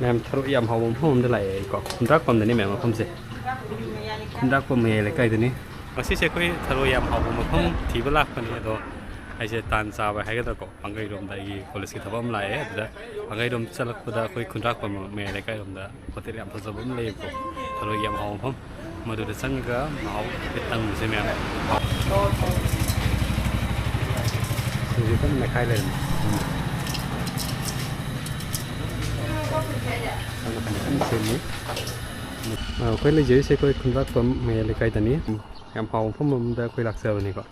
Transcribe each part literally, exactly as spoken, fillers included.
ꯃꯌꯥꯝ, ꯊꯔꯣꯏ ꯌꯥꯝ ꯍꯥꯎꯕ ꯃꯐꯝ ꯑꯃꯗ ꯂꯥꯛꯑꯦ ꯑꯩꯀꯣ꯫ ꯈꯨꯟꯗ꯭ꯔꯥꯛꯄꯝꯗꯅꯤ ꯃꯌꯥꯝ ꯃꯐꯝꯁꯦ꯫ ꯈꯨꯟꯗ꯭ꯔꯥꯛꯄꯝ ꯃꯌꯥꯏ ꯂꯩꯀꯥꯏꯗꯅꯤ꯫ ꯉꯁꯤꯁꯦ ꯑꯩꯈꯣꯏ ꯊꯔꯣꯏ ꯌꯥꯝ ꯍꯥꯎꯕ ꯃꯐꯝ ꯊꯤꯕ ꯂꯥꯛꯄꯅꯦ, ꯑꯗꯣ ꯑꯩꯁꯦ ꯇꯥꯟ ꯆꯥꯕ ꯍꯥꯏꯒꯗ꯭ꯔꯥꯀꯣ, ꯄꯥꯡꯒꯩꯔꯣꯝꯗ ꯑꯩꯒꯤ ꯀꯣꯂꯦꯖꯀꯤ ꯊꯕꯛ ꯑꯃ ꯂꯥꯛꯑꯦ꯫ ꯑꯗꯨꯗ ꯄꯥꯡꯒꯩꯔꯣꯝ ꯆꯠꯂꯛꯄꯗ ꯑꯩꯈꯣꯏ ꯈꯨꯟꯗ꯭ꯔꯥꯛꯄꯝ ꯃꯌꯥꯏ ꯂꯩꯀꯥꯏꯔꯣꯝꯗ ꯍꯣꯇꯦꯜ ꯌꯥꯝ ꯐꯖꯕ ꯑꯃ ꯂꯩꯌꯦꯕꯀꯣ, ꯊꯔꯣꯏꯒꯤ ꯌꯥꯝ ꯍꯥꯎꯕ ꯃꯐꯝ꯫ ꯃꯗꯨꯗ ꯆꯪꯉꯒ ꯃꯍꯥꯎ ꯍꯥꯏꯐꯦꯠ ꯇꯪꯉꯨꯁꯦ ꯃꯌꯥꯝ꯫ ꯍꯧꯖꯤꯛ ꯀꯟꯅ ꯃꯦꯠꯈꯥꯏ ꯂꯩꯔꯝꯃꯦ꯫ ꯀꯟꯅ ꯀꯟꯅ ꯁꯦꯝꯃꯤ꯫ ꯑꯩꯈꯣꯏ ꯂꯩꯖꯔꯤꯁꯦ ꯑꯩꯈꯣꯏ ꯈꯨꯟꯗ꯭ꯔꯥꯛꯄꯝ ꯃꯌꯥꯏ ꯂꯩꯀꯥꯏꯗꯅꯤ꯫ ꯌꯥꯝ ꯍꯥꯎꯕ ꯃꯐꯝ ꯑꯃꯗ ꯑꯩꯈꯣꯏ ꯂꯥꯛꯆꯕꯅꯤꯀꯣ꯫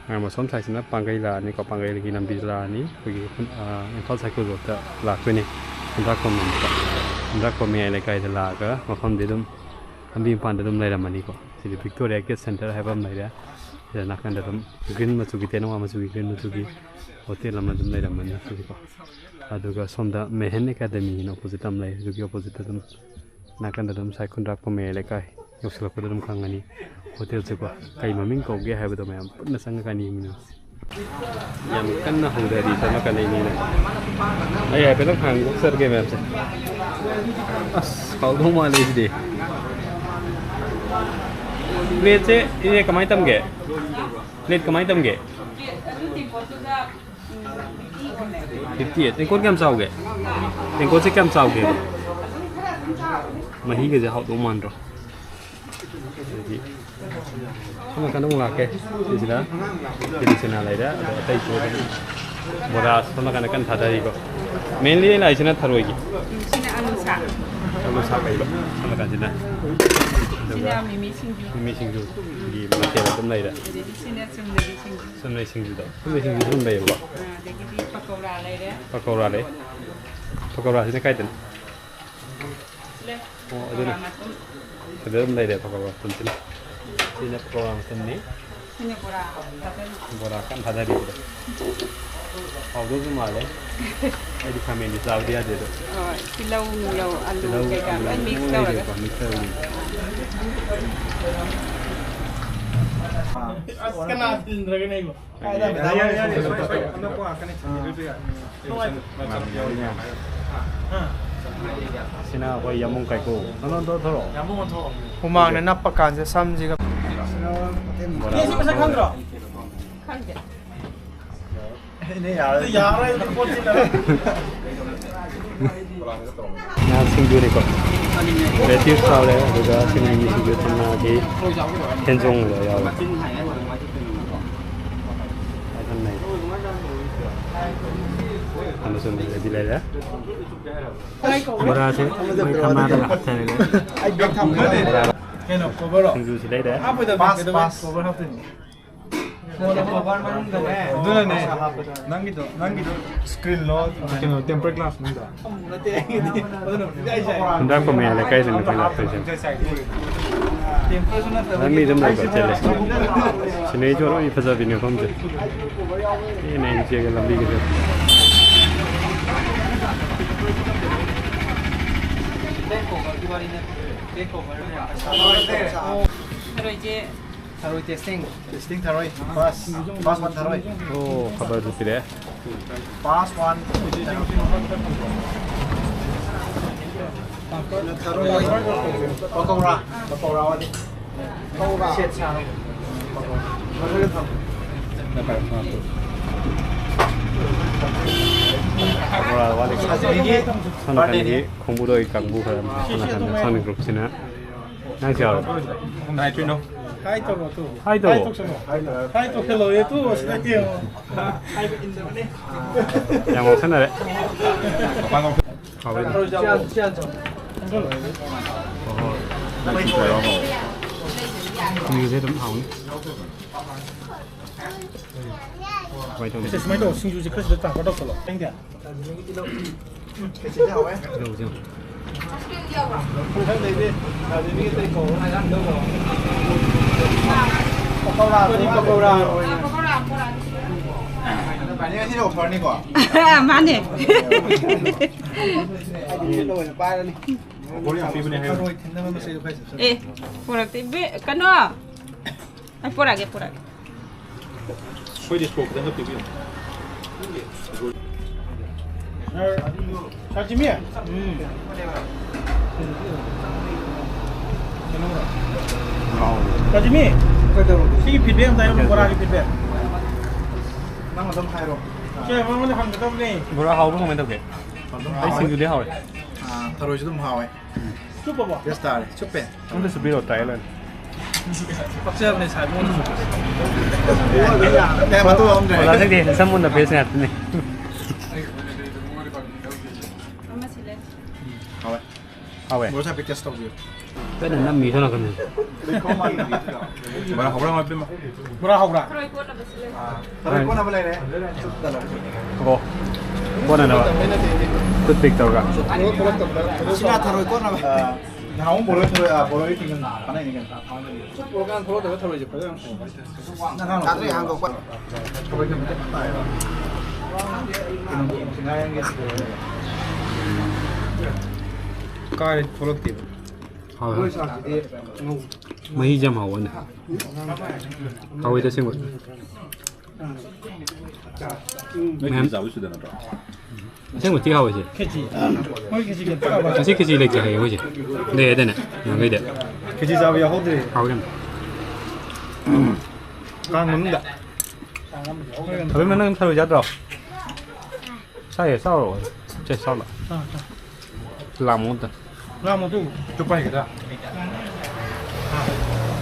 ꯃꯌꯥꯝ ꯑꯁꯣꯝ ꯁꯥꯏꯠꯁꯤꯅ ꯄꯥꯡꯒꯩ ꯂꯥꯛꯑꯅꯤꯀꯣ, ꯄꯥꯡꯒꯩꯒꯤ ꯂꯝꯕꯤ ꯂꯥꯛꯑꯅꯤ꯫ ꯑꯩꯈꯣꯏꯒꯤ ꯈꯨꯟ-, ꯑ, ꯏꯝꯐꯥꯜ ꯁꯥꯏꯀꯜ ꯔꯣꯗꯇ ꯂꯥꯛꯇꯣꯏꯅꯤ꯫ ꯈꯨꯟꯗ꯭ꯔꯥꯛꯄꯝ ꯂꯣꯝꯗ, ꯈꯨꯟꯗ꯭ꯔꯥꯛꯄꯝ ꯃꯌꯥꯏ ꯂꯩꯀꯥꯏꯗ ꯂꯥꯛꯑꯒ ꯃꯐꯝꯗꯤ ꯑꯗꯨꯝ ꯂꯝꯕꯤ ꯃꯄꯥꯟꯗ ꯑꯗꯨꯝ ꯂꯩꯔꯝꯃꯅꯤꯀꯣ꯫ ꯁꯤꯗꯤ ꯚꯤꯛꯇꯣꯔꯤꯌꯥ ꯀꯤꯠ ꯁꯦꯟꯇꯔ ꯍꯥꯏꯕ ꯑꯃ ꯂꯩꯔꯦ꯫ ꯁꯤꯗ ꯅꯥꯀꯟꯗ ꯑꯗꯨꯝ ꯒ꯭ꯔꯤꯟ ꯃꯆꯨꯒꯤ, ꯇꯦꯅꯋꯥ ꯃꯆꯨꯒꯤ, ꯒ꯭ꯔꯤꯟ ꯃꯆꯨꯒꯤ ꯍꯣꯇꯦꯜ ꯑꯃ ꯑꯗꯨꯝ ꯂꯩꯔꯝꯃꯅꯤ ꯁꯤꯗꯤꯀꯣ꯫ ꯑꯗꯨꯒ ꯁꯣꯝꯗ ꯃꯦꯍꯟ ꯑꯦꯀꯥꯗꯃꯤꯅ ꯑꯣꯄꯣꯖꯤꯠ ꯑꯃ ꯂꯩ꯫ ꯑꯗꯨꯒꯤ ꯑꯣꯄꯣꯖꯤꯠꯇ ꯑꯗꯨꯝ ꯅꯥꯀꯟꯗ ꯑꯗꯨꯝ ꯁꯥꯏ ꯈꯨꯟꯗ꯭ꯔꯥꯛꯄꯝ ꯃꯌꯥꯏ ꯂꯩꯀꯥꯏ ꯌꯧꯁꯤꯜꯂꯛꯄꯗ ꯑꯗꯨꯝ ꯈꯪꯉꯅꯤ ꯍꯣꯇꯦꯜꯁꯦꯀꯣ꯫ ꯀꯩ ꯃꯃꯤꯡ ꯀꯧꯒꯦ ꯍꯥꯏꯕꯗꯣ ꯃꯌꯥꯝ ꯄꯨꯟꯅ ꯆꯪꯉꯀꯥꯟꯗ ꯌꯦꯡꯃꯤꯟꯅꯁꯤ꯫ ꯌꯥꯝ ꯀꯟꯅ ꯍꯧꯗꯔꯤ ꯁꯣꯝ ꯅꯥꯀꯟꯗ ꯏꯅꯦꯅ꯫ ꯑꯩ ꯍꯥꯏꯐꯦꯠꯇꯪ ꯍꯥꯡꯗꯣꯛꯆꯔꯒꯦ ꯃꯌꯥꯝꯁꯦ꯫ ꯑꯁ, ꯍꯥꯎꯗꯧ ꯃꯥꯜꯂꯦ ꯁꯤꯗꯤ꯫ ꯄ꯭ꯂꯦꯠꯁꯦ ꯏꯅꯦ ꯀꯃꯥꯏꯅ ꯇꯝꯒꯦ? ꯄ꯭ꯂꯦꯠ ꯀꯃꯥꯏꯅ ꯇꯝꯒꯦ? Fifty eight. ꯇꯦꯡꯀꯣꯠ ꯀꯌꯥꯝ ꯆꯥꯎꯒꯦ? ꯇꯦꯡꯀꯣꯠꯁꯦ ꯀꯌꯥꯝ ꯆꯥꯎꯒꯦ? ꯃꯍꯤꯒꯁꯦ ꯍꯥꯎꯗꯧ ꯃꯥꯟꯗ꯭ꯔꯣ? ꯑꯗꯒꯤ ꯁꯣꯝ ꯅꯥꯀꯟꯗ ꯑꯃꯨꯛ ꯂꯥꯛꯀꯦ꯫ ꯁꯤꯁꯤꯅ ꯀꯤꯂꯤꯆꯅꯥ ꯂꯩꯔꯦ, ꯑꯗꯣ ꯑꯇꯩꯁꯨ ꯑꯗꯨꯝ ꯕꯣꯔꯥ ꯁꯣꯝ ꯅꯥꯀꯟꯗ ꯀꯟꯅ ꯊꯥꯗꯔꯤꯀꯣ꯫ ꯃꯦꯟꯂꯤ ꯑꯩꯅ ꯂꯥꯛꯏꯁꯤꯅ ꯊꯔꯣꯏꯒꯤ꯫ ꯎꯝ, ꯁꯤꯅ ꯑꯂꯨ ꯁꯥꯛ꯫ ꯑꯂꯨ ꯁꯥꯛ ꯂꯩꯕ ꯁꯣꯝ ꯅꯥꯀꯟꯁꯤꯅ꯫ ꯑꯗꯨꯒ ꯁꯤꯅ ꯃꯤꯃꯤ ꯁꯤꯡꯖꯨ꯫ ꯃꯤꯃꯤ ꯁꯤꯡꯖꯨꯒꯤ ꯃꯊꯦꯜ ꯑꯗꯨꯝ ꯂꯩꯔꯦ꯫ ꯑꯗꯒꯤ ꯁꯤꯅ ꯆꯨꯝꯅꯒꯤ ꯁꯤꯡꯖꯨ꯫ ꯆꯨꯝꯅꯩ ꯁꯤꯡꯖꯨꯗꯣ꯫ ꯆꯨꯝꯅꯩ ꯁꯤꯡꯖꯨꯁꯨ ꯑꯗꯨꯝ ꯂꯩꯌꯦꯕꯀꯣ꯫ ꯑꯥ, ꯑꯗꯒꯤꯗꯤ ꯄꯀꯧꯔꯥ ꯂꯩꯔꯦ꯫ ꯄꯀꯧꯔꯥ ꯂꯩ꯫ ꯄꯀꯧꯔꯥꯁꯤꯅ ꯀꯥꯏꯗꯅꯣ? ꯁꯤ ꯂꯩ꯫ ꯑꯣ, ꯑꯗꯨꯅ ꯄꯀꯧꯔꯥ ꯃꯇꯨꯝ꯫ ꯁꯤꯗ ꯑꯗꯨꯝ ꯂꯩꯔꯦ ꯄꯀꯧꯔꯥ ꯃꯇꯨꯝꯁꯤꯅ꯫ ꯁꯤꯅ ꯄꯀꯧꯔꯥ ꯃꯇꯨꯝꯅꯤ꯫ ꯁꯤꯅ ꯕꯣꯔꯥ ꯊꯥꯗꯔꯤ꯫ ꯕꯣꯔꯥ ꯀꯟꯅ ꯊꯥꯗꯔꯤꯕꯗꯣ꯫ ꯍꯥꯎꯗꯧꯁꯨ ꯃꯥꯜꯂꯦ꯫ ꯑꯩꯗꯤ ꯈꯥꯃꯦꯟꯗꯤ ꯆꯥꯕꯗꯤ ꯌꯥꯗꯦ ꯑꯗꯣ꯫ ꯍꯣꯏ, ꯇꯤꯜꯍꯧ ꯅꯨꯡꯂꯧ, ꯑꯂꯨ ꯇꯤꯜꯍꯧ, ꯀꯩꯀꯥ ꯑꯂꯨ ꯂꯣꯏ ꯃꯤꯛꯁ ꯂꯣꯏ ꯇꯧꯔꯒ꯫ ꯂꯩꯔꯦꯀꯣ, ꯃꯤꯛꯁ ꯇꯧꯔꯒ꯫ ꯑꯁ, ꯀꯅꯥ ꯊꯤꯟꯗ꯭ꯔꯒꯦꯅꯦ ꯑꯩꯕꯣ? ꯌꯥꯔꯦ, ꯌꯥꯔꯦ, ꯌꯥꯔꯦ, ꯁꯣꯏ, ꯁꯣꯏ, ꯁꯣꯏ, ꯑꯅꯛꯄ ꯉꯥꯛꯇꯅꯦ, ꯊꯤꯟꯕꯤꯗ꯭ꯔꯁꯨ ꯌꯥꯔꯦ꯫ ꯅꯨꯡꯉꯥꯏꯇꯦ꯫ ꯍꯥ? ꯁꯤꯅ ꯑꯩꯈꯣꯏ ꯌꯥꯃꯨꯡ ꯀꯥꯏꯀꯨ꯫ ꯅꯪ ꯅꯪ ꯊꯣꯛꯂꯛꯑꯣ꯫ ꯌꯥꯃꯨꯡ ꯑꯣꯟꯊꯣꯛꯑꯣ꯫ ꯍꯨꯃꯥꯡꯅ ꯅꯞꯄ ꯀꯥꯟꯁꯤꯗ ꯁꯝꯁꯤꯒ꯫ ꯕꯣꯔꯥ꯫ ꯅꯪ ꯁꯤ ꯃꯁꯛ ꯈꯪꯗ꯭ꯔꯣ? ꯈꯪꯗꯦ꯫ ꯌꯥꯔꯣꯏ꯫ ꯌꯥꯔꯣꯏ, ꯄꯣꯠꯁꯤꯅ꯫ ꯉꯥ ꯁꯤꯡꯖꯨꯅꯤꯀꯣ꯫ ꯂꯦꯇꯤꯁ ꯇꯧꯔꯦ, ꯑꯗꯨꯒ ꯁꯤꯡꯖꯨ ꯁꯤꯡꯖꯨ ꯊꯝꯅꯥꯒꯤ ꯈꯦꯟꯖꯣꯡꯗ ꯌꯥꯎꯔꯦ꯫ ꯑꯗꯨꯅ ꯑꯃꯁꯨ ꯂꯩꯔꯦ꯫ ꯕꯣꯔꯥꯁꯦ ꯃꯩ ꯈꯃꯥꯗꯒ ꯍꯥꯞꯊꯔꯒ꯫ ꯑꯩ ꯕꯦꯛ ꯊꯝꯒꯦ꯫ ꯕꯣꯔꯥ꯫ ꯀꯩꯅꯣ, ꯀꯣꯚꯔꯔꯣ? ꯁꯤꯡꯖꯨꯁꯤ ꯂꯩꯔꯦ꯫ ꯍꯥꯞꯄꯣꯏꯗꯕꯅꯦ, ꯄꯥꯁ, ꯀꯩꯗꯧꯕꯩ ꯄꯥꯁ꯫ ꯀꯣꯚꯔ ꯍꯥꯞꯇꯣꯏꯅꯣ? ꯀꯣꯚꯔ ꯃꯅꯨꯡꯗꯅꯦ꯫ ꯑꯗꯨꯅꯅꯦ꯫ ꯅꯪꯒꯤꯗꯣ, ꯅꯪꯒꯤꯗꯣ ꯁ꯭ꯀ꯭ꯔꯤꯟꯂꯣ, ꯀꯩꯅꯣ, ꯇꯦꯝꯄꯔ ꯒ꯭ꯂꯥꯁ ꯃꯅꯨꯡꯗ? ꯅꯠꯇꯦ, ꯑꯩꯒꯤꯗꯤ꯫ ꯑꯗꯨꯅ ꯑꯩꯁꯦ ꯍꯨꯟꯗ꯭ꯔꯛꯄ ꯃꯌꯥ ꯂꯩꯀꯥꯏꯗꯅꯤ ꯑꯩꯈꯣꯏ ꯂꯥꯛꯇꯣꯏꯁꯦ꯫ ꯇꯦꯝꯄꯔꯁꯨ ꯅꯠꯇꯕ꯫ ꯂꯝꯕꯤꯗ ꯑꯗꯨꯝ ꯂꯩꯕ ꯆꯦꯜꯂꯦ꯫ ꯁꯤꯅꯦꯁꯨ ꯂꯣꯏ ꯐꯖꯕꯤꯅꯦ ꯃꯐꯝꯁꯦ꯫ ꯊꯤꯅ ꯏꯆꯦꯒ ꯂꯝꯕꯤꯒꯁꯦ꯫ ꯊꯔꯣꯏꯁꯦ꯫ ꯊꯔꯣꯏ ꯇꯦꯁꯇꯤꯡ꯫ ꯇꯦꯁꯇꯤꯡ ꯊꯔꯣꯏ꯫ ꯐꯥꯔꯁ, ꯐꯥꯔꯁ ꯋꯥꯟ ꯊꯔꯣꯏ꯫ ꯑꯣ, ꯈꯕꯔꯁꯨ ꯄꯤꯔꯛꯑꯦ꯫ First one. ꯊꯔꯣꯏ꯫ ꯄꯀꯧꯔꯥ꯫ ꯄꯀꯧꯔꯥ ꯋꯥꯠꯂꯤ꯫ ꯁꯦꯠ ꯁꯥꯔꯣ꯫ ꯃꯊꯛꯇ ꯊꯝꯃꯣ꯫ ꯄꯀꯧꯔꯥ ꯋꯥꯠꯂꯤ꯫ ꯁꯥꯖꯤꯒꯤ ꯁꯣꯝ ꯅꯥꯀꯟꯒꯤ ꯕꯥꯔꯗꯦꯅꯤ꯫ ꯈꯣꯡꯕꯨꯗꯣꯏ ꯀꯥꯡꯕꯨ ꯈꯔ ꯑꯃ ꯁꯣꯝ ꯅꯥꯀꯟꯗ ꯁꯣꯝꯒꯤ ꯒ꯭ꯔꯨꯞꯁꯤꯅ꯫ ꯅꯪꯁꯨ ꯌꯥꯎꯔꯦ꯫ ꯀꯅꯥꯏ ꯇ꯭ꯔꯤꯠꯅꯣ? ꯍꯥꯏ ꯇꯧꯔꯣ, ꯇꯨ꯫ ꯍꯥꯏ ꯇꯧꯔꯣ꯫ ꯍꯥꯏ ꯇꯧꯁꯅꯨ꯫ ꯍꯥꯏ ꯇꯧꯁꯜꯂꯣ, ꯑꯦ, ꯇꯨ, ꯑꯁꯤꯗ ꯌꯦꯡꯉꯣ꯫ ꯍꯥꯏꯕ ꯏꯟꯗꯕꯅꯦ꯫ ꯌꯥꯝ ꯉꯥꯎꯁꯟꯅꯔꯦ꯫ ꯃꯄꯥꯟ ꯉꯥꯎꯁꯟ-꯫ ꯍꯥꯎꯋꯦ꯫ ꯆꯥꯁꯤ, ꯆꯥꯁꯤ, ꯆꯥꯁꯤ꯫ ꯍꯣꯏ, ꯍꯣꯏ꯫ ꯁꯤꯡꯖꯨꯁꯦ ꯑꯗꯨꯝ ꯍꯥꯎꯅꯤ꯫ ꯀꯃꯥꯏ ꯇꯧꯅꯤ? ꯁꯦ, ꯁꯨꯃꯥꯏꯅ ꯇꯧ, ꯁꯤꯡꯖꯨꯁꯦ ꯈꯔ ꯁꯤꯗ transfer ꯇꯧꯁꯜꯂꯣ꯫ ꯅꯪꯗꯤ? ꯇꯤꯜꯍꯧꯁꯦ꯫ ꯄꯀꯧꯔꯥ꯫ ꯄꯀꯧꯔꯥ꯫ ꯉꯁꯤꯗꯤ offerꯅꯤꯀꯣ? ꯃꯥꯅꯦ꯫ ꯑꯩꯗꯤ ꯈꯨꯠꯅ ꯑꯣꯏꯅ ꯄꯥꯏꯔꯅꯤ꯫ Offer ꯌꯥꯝ ꯄꯤꯕꯅꯦ ꯍꯥꯏꯌꯣ꯫ ꯊꯔꯣꯏ ꯊꯤꯟꯅꯕ ꯃꯆꯩꯗꯣ ꯈꯔ ꯆꯞꯁꯜꯂꯣ꯫ ꯑꯦ, ꯄꯨꯔꯛꯇꯦ꯫ ꯏꯕꯦ-, ꯀꯩꯅꯣ? ꯑꯩ ꯄꯨꯔꯛꯑꯒꯦ, ꯄꯨꯔꯛꯑꯒꯦ꯫ ꯑꯩꯈꯣꯏꯗꯤ ꯁꯣꯛ ꯈꯤꯇꯪꯒ ꯄꯤꯕꯤꯌꯨ꯫ ꯁꯥꯔ, ꯁꯥꯔ ꯖꯤꯃꯤ? ꯎꯝ꯫ ꯀꯩꯅꯣ? ꯁꯥꯔ ꯖꯤꯃꯤ? ꯁꯤꯒꯤ feedback ꯑꯝꯇ ꯍꯥꯏꯔꯣ, ꯕꯣꯔꯥꯒꯤ feedback꯫ ꯅꯪ ꯑꯗꯨꯝ ꯍꯥꯏꯔꯣ꯫ ꯁꯦ, ꯃꯉꯣꯟꯗ ꯍꯪꯒꯗꯕꯅꯦ꯫ ꯕꯣꯔꯥ ꯍꯥꯎꯕ꯭ꯔꯣ, ꯀꯃꯥꯏꯅ ꯇꯧꯒꯦ? ꯑꯗꯨꯝ ꯑꯩ ꯍꯥꯎꯋꯦ꯫ ꯁꯤꯡꯖꯨꯗꯤ ꯍꯥꯎꯔꯦ꯫ ꯑꯥ, ꯊꯔꯣꯏꯁꯨ ꯑꯗꯨꯝ ꯍꯥꯎꯋꯦ꯫ ꯆꯨꯞꯄꯕꯣ? Best ꯇꯥꯔꯦ, ꯆꯨꯞꯄꯦ꯫ ꯑꯝꯇ ꯆꯨꯞꯄꯤꯔꯣ, try ꯂꯩ꯫ ꯄꯛꯆꯕꯅꯦ, ꯁꯥꯔ, ꯃꯉꯣꯟꯗ ꯆꯨꯞꯄꯁꯦ꯫ ꯑꯦ, ꯃꯇꯨ ꯑꯍꯨꯝ ꯂꯩꯔꯦ꯫ ꯑꯣꯖꯥꯁꯤꯡꯗꯤ handsome ꯑꯣꯏꯅ best ꯉꯥꯛꯇꯅꯤ꯫ ꯍꯥꯎꯋꯦ꯫ ꯍꯥꯎꯋꯦ꯫ ꯕ꯭ꯔꯣ, ꯁꯥꯏ ꯄꯦꯛ test ꯇꯧꯕꯤꯌꯨ꯫ ꯀꯟꯅ ꯅꯝꯃꯤ ꯁꯣꯝ ꯅꯥꯀꯟꯗ꯫ ꯕꯣꯔꯥ ꯍꯧꯔ ꯍꯧꯔ ꯏꯕꯦꯝꯃ꯫ ꯕꯣꯔꯥ ꯍꯧꯕ꯭ꯔꯥ? ꯊꯔꯣꯏ ꯀꯣꯠꯅꯕ ꯁꯤ ꯂꯩ꯫ ꯑꯥ, ꯊꯔꯣꯏ ꯀꯣꯠꯅꯕ ꯂꯩꯔꯦ꯫ ꯑꯣ꯫ ꯀꯣꯟꯅꯅꯕ꯫ Toothpick ꯇꯧꯔꯒ꯫ ꯁꯤꯅ ꯊꯔꯣꯏ ꯀꯣꯠꯅꯕ꯫ ꯑꯥ, ꯅꯍꯥꯟꯃꯨꯛ ꯕꯣꯔꯣꯏ ꯊꯔꯣꯏ, ꯑꯥ, ꯕꯣꯔꯣꯏ ꯊꯤꯡꯉꯝ ꯀꯥꯟꯅꯩꯅꯦ ꯀꯩꯅꯣ꯫ ꯁꯨꯝ ꯄꯨꯔꯀꯥꯟꯗ ꯊꯣꯛꯂꯛꯇꯕ ꯊꯔꯣꯏꯁꯦ ꯐꯖꯅ ꯍꯥꯎꯕ ꯍꯥꯏꯇꯥꯔꯦ꯫ ꯊꯥꯗ꯭ꯔꯤ ꯍꯥꯡꯗꯣꯛꯄ꯫ ꯊꯔꯣꯏ ꯊꯤꯡꯕ ꯇꯥꯏꯌꯦꯕ꯫ ꯀꯥꯏ ꯊꯣꯛꯂꯛꯇꯦꯕ꯫ ꯍꯥꯎꯋꯦ, ꯍꯥꯎꯋꯦ꯫ ꯃꯍꯤꯁꯦ ꯌꯥꯝ ꯍꯥꯎꯕꯅꯦ꯫ ꯍꯥꯎꯋꯦ ꯇꯁꯦꯡꯕ꯫ ꯅꯣꯏ ꯃꯌꯥꯝ ꯈꯦꯆꯤ ꯆꯥꯕ ꯁꯤꯗ ꯅꯠꯇ꯭ꯔꯣ? ꯑꯁꯦꯡꯕ ꯊꯤ ꯍꯥꯎꯋꯦ ꯁꯤ꯫ ꯈꯦꯆꯤ꯫ ꯃꯣꯏ ꯈꯦꯆꯤ ꯈꯦꯆꯤ ꯂꯩꯇꯦ ꯍꯥꯏꯌꯦ ꯃꯣꯏꯁꯦ꯫ ꯂꯩ ꯍꯥꯏꯗꯥꯏꯅꯦ? ꯌꯥꯡꯈꯩꯗ꯫ ꯈꯦꯆꯤ ꯆꯥꯕ ꯌꯥꯎꯍꯧꯗ꯭ꯔꯦ꯫ ꯍꯥꯎꯋꯦ ꯌꯥꯝ꯫ ꯀꯥꯡ ꯃꯅꯨꯡꯗ꯫ ꯑꯕꯦꯝꯃ, ꯅꯪ ꯊꯔꯣꯏ ꯆꯥꯗ꯭ꯔꯣ? ꯆꯥꯏꯌꯦ, ꯆꯥꯎꯔꯣ꯫ ꯆꯦ, ꯆꯥꯎꯂꯣ꯫ ꯂꯥꯝꯃꯣ ꯑꯝꯇ꯫ ꯂꯥꯝꯃꯣ ꯑꯗꯨ꯫ ꯆꯨꯞꯄ ꯍꯩꯒꯗ꯭ꯔꯥ?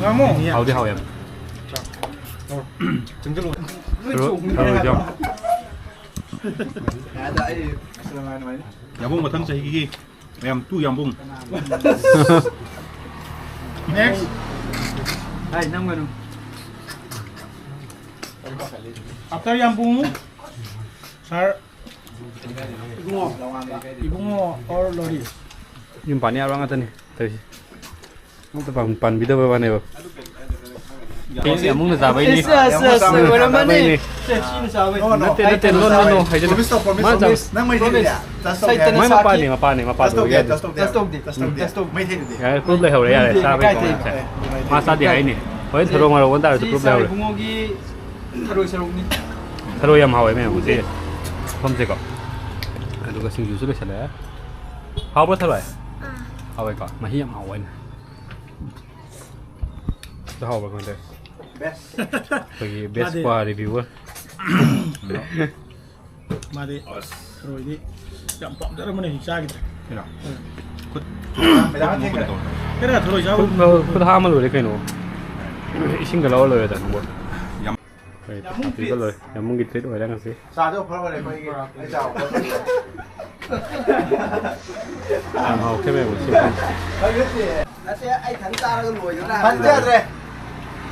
ꯂꯥꯝꯃꯣ꯫ ꯍꯥꯎꯗꯤ ꯍꯥꯎꯋꯦ ꯌꯥꯝ꯫ ꯆꯪꯁꯤꯜꯂꯣ꯫ ꯊꯔꯣꯏ, ꯊꯔꯣꯏꯁꯦ ꯌꯥꯝ꯫ ꯌꯥꯕꯨꯡ ꯃꯊꯪ ꯆꯍꯤꯒꯤ ꯃꯌꯥꯝ ꯇꯨ ꯌꯥꯝꯕꯨꯡ꯫ Next꯫ ꯍꯥꯏ, ꯅꯝꯒꯅꯨ꯫ After ꯌꯥꯝꯕꯨꯡ, sir꯫ ꯏꯕꯨꯡꯉꯣ꯫ ꯏꯕꯨꯡꯉꯣ or ꯂꯣꯔꯤ꯫ ꯌꯨꯝ ꯄꯥꯟ ꯌꯥꯕ ꯉꯥꯛꯇꯅꯤ ꯇꯧꯔꯤꯁꯦ꯫ ꯑꯝꯇ ꯄꯥꯟ-, ꯄꯥꯟꯕꯤꯗꯕ ꯋꯥꯅꯦꯕ꯫ ꯌꯥꯝꯕꯨꯡꯅ ꯆꯥꯕꯩꯅꯤ꯫ ꯑꯁ, ꯑꯁ, ꯑꯁ, ꯑꯣꯏꯔꯝꯃꯅꯤ꯫ ꯆꯥꯕꯩꯅꯤ꯫ ꯁꯦ, ꯁꯤꯅ ꯆꯥꯕꯩꯅꯤ꯫ ꯅꯣ, ꯅꯠꯇꯦ, ꯅꯠꯇꯦ, ꯅꯣ, ꯅꯣ, ꯅꯣ, ꯍꯥꯏꯖꯤꯜꯂꯨ꯫ Promise ꯇꯧ, promise ꯃꯥ ꯇꯧ꯫ ꯆꯥꯕ-, ꯅꯪ ꯃꯩ ꯊꯤꯜꯂꯤꯗꯤ? Promise꯫ Trust ꯇꯧꯗꯦ꯫ ꯁꯩꯇꯅ ꯃꯥꯏ ꯁꯥꯈꯤ꯫ ꯃꯄꯥꯅꯤ, ꯃꯄꯥꯅꯤ, ꯃꯄꯥꯅꯤ꯫ Trust ꯇꯧꯗꯦ, trust ꯇꯧꯗꯦ꯫ Trust ꯇꯧꯗꯦ꯫ ꯃꯩ ꯊꯤꯜꯂꯤꯗꯤ? ꯌꯥꯔꯦ, proof ꯂꯩꯍꯧꯔꯦ, ꯌꯥꯔꯦ, ꯊꯤꯜꯂꯤꯗꯤ? ꯆꯥꯕꯩ ꯀꯥꯏ ꯀꯣꯡꯅ ꯊꯤꯜꯂꯤꯗꯤ? ꯁꯦ꯫ ꯃꯥ ꯆꯥꯗꯦ ꯍꯥꯏꯅꯤ꯫ ꯍꯣꯔꯦꯟ ꯊꯔꯣ ꯃꯔꯣ ꯑꯣꯟ ꯇꯥꯔꯁꯨ ꯁꯤ proof ꯁꯥꯔ ꯂꯩꯍꯧꯔꯦ꯫ ꯏꯕꯨꯡꯉꯣꯒꯤ ꯊꯔꯣꯏ ꯁꯔꯨꯛꯅꯤ꯫ ꯊꯔꯣ ꯌꯥꯝ ꯍꯥꯎꯋꯦ ꯃꯌꯥꯝ ꯉꯁꯤ꯫ ꯃꯐꯝꯁꯦꯀꯣ꯫ ꯑꯗꯨꯒ ꯁꯤꯡꯖꯨꯁꯨ ꯂꯣꯏꯁꯜꯂꯛꯑꯦ꯫ ꯍꯥꯎꯕ꯭ꯔꯣ ꯊꯔꯣꯏ? ꯍꯥꯎꯋꯦꯀꯣ? ꯃꯍꯤ ꯌꯥꯝ ꯍꯥꯎꯕ ꯑꯩꯅ꯫ ꯑꯗꯨ ꯍꯥꯎꯕ꯭ꯔꯥ ꯀꯃꯥꯏ ꯇꯧꯋꯤ? ꯑꯩꯈꯣꯏꯒꯤ best ꯃꯥꯗꯤ ꯀ꯭ꯋꯥ reviewer꯫ ꯃꯥꯗꯤ ꯊꯔꯣꯏꯗꯤ ꯌꯥꯝ ꯄꯥꯝꯖꯔꯝꯕꯅꯦ, ꯍꯧꯖꯤꯛ ꯆꯥꯈꯤꯗ꯭ꯔꯦ꯫ ꯀꯩꯅꯣ? ꯎꯝ꯫ ꯈꯨꯠ, ꯈꯨꯠ ꯃꯨꯛꯄꯗꯣ ꯇꯧꯔꯦ꯫ ꯀꯩꯅꯣ ꯊꯔꯣꯏ ꯆꯥꯕ? ꯈꯨꯠ, ꯈꯨꯠ ꯍꯥꯝꯃ ꯂꯣꯏꯔꯦ ꯀꯩꯅꯣ꯫ ꯏꯁꯤꯡꯗ ꯂꯧꯔ ꯂꯣꯏꯔꯦ ꯅꯪꯕꯨ꯫ ꯌꯥꯝ ꯍꯣꯏ, ꯌꯥꯝ ꯃꯨꯛꯇꯤ ꯄꯤꯕ ꯂꯣꯏꯔꯦ꯫ ꯌꯥꯝ ꯃꯨꯛꯀꯤ treat ꯑꯣꯏꯔꯦ ꯉꯁꯤ꯫ ꯆꯥꯗꯣ ꯐꯔ ꯐꯔꯦ ꯑꯩꯈꯣꯏꯒꯤ ꯑꯩ ꯆꯥꯕ ꯈꯣꯠꯄ꯫ ꯌꯥꯝ ꯍꯥꯎꯈ꯭ꯔꯦ ꯃꯌꯥꯝ ꯉꯁꯤ꯫ ꯅꯠꯇꯦ, ꯑꯩ ꯊꯟ ꯆꯥꯔꯒ ꯂꯣꯏꯗꯅ ꯊꯟ ꯆꯥꯗ꯭ꯔꯦ꯫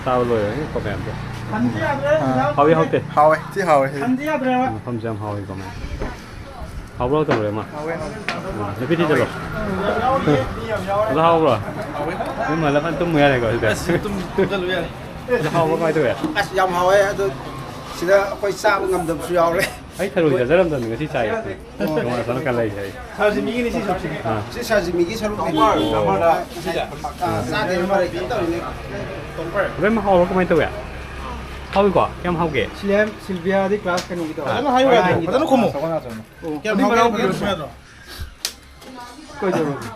ꯆꯥꯕ ꯂꯣꯏꯔꯦ ꯀꯣ ꯃꯌꯥꯝꯗꯣ꯫ ꯊꯟꯗꯤ ꯌꯥꯗ꯭ꯔꯦ꯫ ꯍꯥꯎꯏ ꯍꯥꯎꯇꯦ? ꯍꯥꯎꯋꯦ, ꯊꯤ ꯍꯥꯎꯋꯦ꯫ ꯊꯟꯗꯤ ꯌꯥꯗ꯭ꯔꯦꯕ꯫ ꯃꯐꯝꯁꯦ ꯌꯥꯝ ꯍꯥꯎꯏꯀꯣ ꯃꯌꯥꯝ꯫ ꯍꯥꯎꯕ꯭ꯔꯣ ꯇꯧꯔꯦ ꯑꯃ? ꯍꯥꯎꯋꯦ, ꯍꯥꯎꯋꯦ꯫ ꯎꯝ, ꯅꯨꯄꯤ ꯊꯤꯖꯜꯂꯣ꯫ ꯑꯗꯣ ꯍꯥꯎꯕ꯭ꯔꯣ? ꯍꯥꯎꯋꯦ꯫ ꯌꯨꯝ ꯍꯜꯂ ꯐꯖꯅ ꯇꯨꯝꯃꯨ ꯌꯥꯔꯦꯀꯣ ꯑꯗꯨꯗꯤ꯫ ꯑꯁ, ꯇꯨꯝ-, ꯇꯨꯝꯖꯜꯂꯨ ꯌꯥꯔꯦ꯫ ꯑꯗꯣ ꯍꯥꯎꯕ꯭ꯔꯣ ꯀꯃꯥꯏ ꯇꯧꯋꯦ? ꯑꯁ, ꯌꯥꯝ ꯍꯥꯎꯋꯦ꯫ ꯑꯗꯣ ꯁꯤꯗ ꯑꯩꯈꯣꯏ ꯆꯥꯕ ꯉꯝꯗꯕꯁꯨ ꯌꯥꯎꯔꯦ꯫ ꯑꯩ ꯊꯔꯣꯏ ꯆꯥꯖꯔꯝꯗꯕꯅꯤ ꯉꯁꯤ ꯆꯥꯏꯌꯦ꯫ ꯑꯣ꯫ ꯇꯣꯉꯥꯟ ꯇꯣꯉꯥꯟ ꯀꯜꯂꯛꯏꯁꯦ ꯑꯩ꯫ ꯁꯥꯔꯁꯤ ꯃꯤꯒꯤꯅꯤ ꯁꯤ ꯁꯔꯨꯛꯁꯤꯗꯤ꯫ ꯑꯥ꯫ ꯁꯤ ꯁꯥꯔꯁꯤ ꯃꯤꯒꯤ ꯁꯔꯨꯛꯅꯤ꯫ ꯑꯥ, ꯆꯥꯗꯦ, ꯃꯔꯩ ꯀꯩꯝ ꯇꯧꯔꯤꯅꯦ꯫ ꯍꯣꯔꯦꯟ ꯃꯍꯥꯎ ꯀꯃꯥꯏꯅ ꯇꯧꯋꯦ? ꯍꯥꯎꯏꯀꯣ? ꯀꯌꯥꯝ ꯍꯥꯎꯒꯦ? ꯁꯤꯂꯦꯝ, ꯁꯤꯜꯚꯤꯌꯥꯗꯤ class ꯀꯩꯅꯣꯒꯤꯗꯣ? ꯐꯖꯅ ꯍꯥꯏꯌꯨ ꯌꯥꯗ꯭ꯔꯣ? ꯐꯖꯅ ꯈꯨꯝꯃꯨ꯫ ꯑꯣ, ꯀꯌꯥꯝ ꯍꯥꯎꯒꯦ? ꯐꯖꯅ ꯈꯨꯝꯃꯨ ꯌꯥꯗ꯭ꯔꯣ? ꯀꯩꯗꯧꯔꯒꯦ?